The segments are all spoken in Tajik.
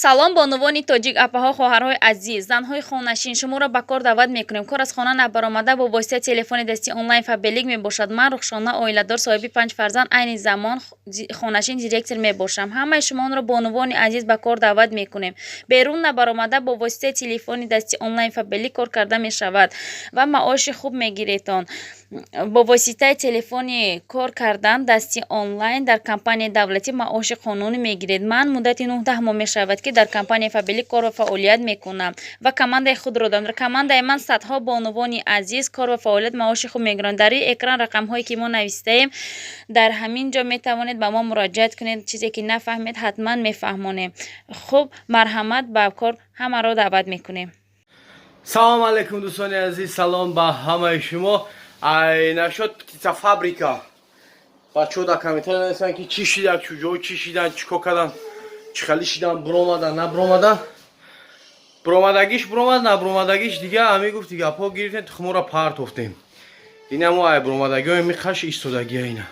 Салом, бонувони тоҷик, апаҳо, хоҳарҳои азиз, занҳои хонашин! Шуморо ба кор даъват мекунем. Кор аз хона набаромада, бо воситаи телефони дастӣ онлайн Фаберлик мебошад. Ман Рухшона, оиладор, соҳиби панҷ фарзанд, айни замон хонашин директор мебошам. Ҳамаи шуморо, бонувони азиз, ба кор даъват мекунем. Берун набаромада, бо воситаи телефони дастӣ онлайн Фаберлик кор карда мешавад ва маоши хуб мегиретон. Бо воситаи телефони кор кардан дасти онлайн дар компанияи давлатӣ маоши қонунӣ мегиред. Ман муддати 19 моҳ мешавад, ки дар компанияи Фаберлик кору фаъолият мекунам ва командаи худро дорам. Дар командаи ман садҳо бонувони азиз кор ва фаъолият, маоши хуб мегиранд. Дар рӯи экран рақамҳое, ки мо навистаем, дар ҳамин ҷо метавонед ба мо муроҷиат кунед. Чизе ки нафаҳмед, ҳатман мефаҳмонем. Хуб, марҳамат, ба кор ҳамаро даъват мекунем. Салом алейкум, дӯстони азиз, салом ба ҳамаи шумо. Ай нашод птицефабрика, бачаҳо дар комментария нависанд, ки чӣ шида, чуҷо чӣ шидан, чӣ кор кардан, чӣ хали шидан, буромадан, набуромадан. Буромадагиш буромад, набуромадагиш дига ҳами гуфти гапҳо, гирифтем, тухморо партофтем. Инамо ай буромадагиҳои миқаш истодагия, ина,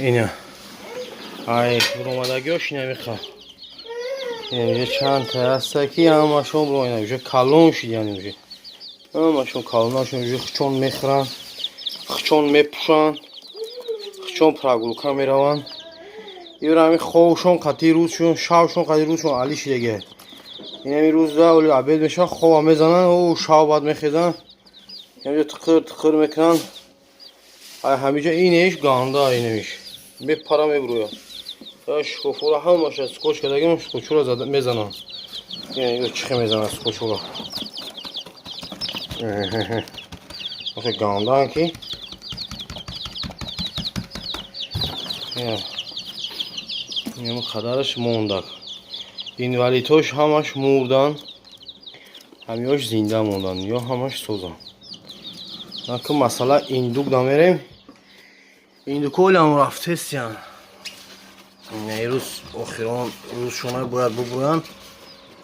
ина, ай буромадагиҳош ина миқа, ина чанд та ҳаста, ки ҳамашон ина уже калон шидян, уже ҳамашон калонашон, уже хучон мехӯранд, хучон мепӯшанд, хучон прогулка мераванд. Ира ҳами хобшон қатъи рӯзшон, шабшон қатъи рӯзшон али шидаге. Инами рӯзда оли обед мешавад, хоба мезананд, о шаб баъд мехезанд, инҷо тиқир тиқир мекунанд. Ай ҳамиҷа инеш ганда, инамиш мепара, мебурӯяд. Шкофура ҳамаша скотч кардагим, скотчура мезананд. Чихе мезананд скотчура? Охе, гандаан, ки инам қадараш мондак. Инвалидҳош ҳамаш мурдан, ҳамиҳош зинда монданд ё ҳамаш созанд. Наки масъала индук намерем, индуколиам рафтестиян. Рӯз охирон рӯзшона бояд бубурӯянд.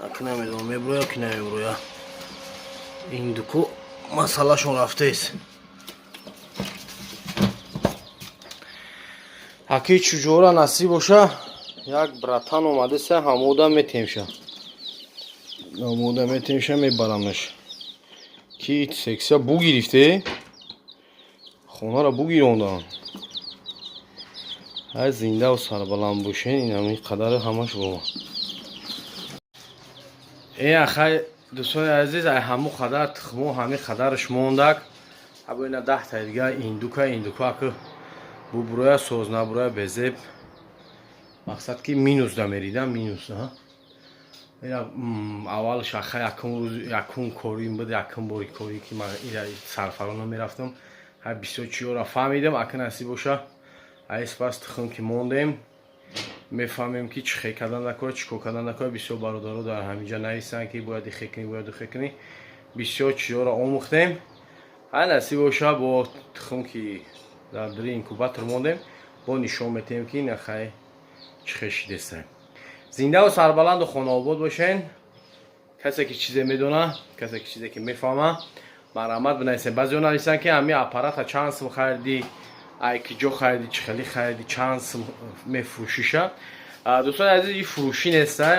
Аки намедонам, мебурӯя ки намебурӯя. Индуко масъалашон рафтест. Аки чуҷора насиб боша, як братан омадеса, ҳамода метемша, ҳамода метемша, мебарамаш, ки сексия бугирифте, хонаро бугирондан. Ай зиндаву сарбаланд бошен. Инами қадари ҳамаш бо э ахай, дӯстони азиз, ай ҳаму қадар тухмо ҳами қадараш мондак. Або ина 10-та дига индука. Индука аки бубурӯя, соз набурӯя, безеб. Мақсад ки минус дамерида, минус. Аввал шаха якум рӯз, якум корим буд, якум бори корӣ, ки ман ира сарфарона мерафтам, ҳар бисёр чиёра фаҳмидам. Аки насиб боша, айс пас тухм ки мондем, мефаҳмем, ки чӣ хе кардан накора, чӣ кор кардан накора. Бисёр бародаро дар ҳаминҷа нависанд, ки бояд ихе кунӣ, бояд ихе кунӣ. Бисёр чизҳоро омӯхтем. Ҳай, насиб боша, бо тухм ки дар дури инкубатор мондем, бо нишон метиҳем, ки нахай чӣ хе шидестем. Зиндаву сарбаланду хонаобод бошен. Касе ки чизе медона, касе ки чизе ки мефаҳма, марҳамат, бинависем. Баъзеҳо нависанд, ки ҳамин аппарата чанд сум харидӣ, ай ки ҷо харидӣ, чӣ хеле харидӣ, чанд сум мефурӯшиша. Дӯстони азиз, и фурӯшӣ нестай.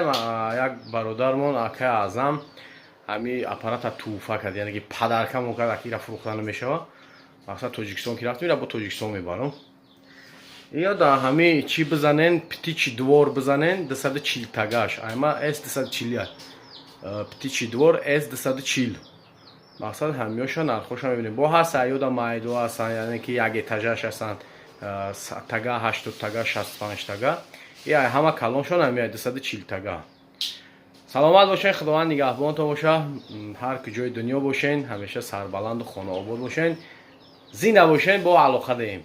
Як бародармон, акаи Аъзам, ҳами аппарата тӯҳфа кард, яъне ки подаркамон кард. Аки ира фурӯхта намешава. Мақсад, Тоҷикистон ки рафтем, ира бо Тоҷикистон мебарам. Ё дар ҳами чӣ бизанен, Птичий двор бизанен, 240 тагаш, айма с 240, Птичий двор с 240. Мақсад, ҳамиёша нархоша мебинем. Бо ҳаст аёда майдо ҳастанд, яъне ки як этажаш ҳастанд, 100 тага, 80 тага, 65 тага. И ҳама калоншон ҳамия 240 тага. Саломат бошен, Худованд нигаҳбонтон боша. Ҳар куҷои дунё бошен, ҳамеша сарбаланду хонаобод бошен, зинда бошен. Бо алоқа деем.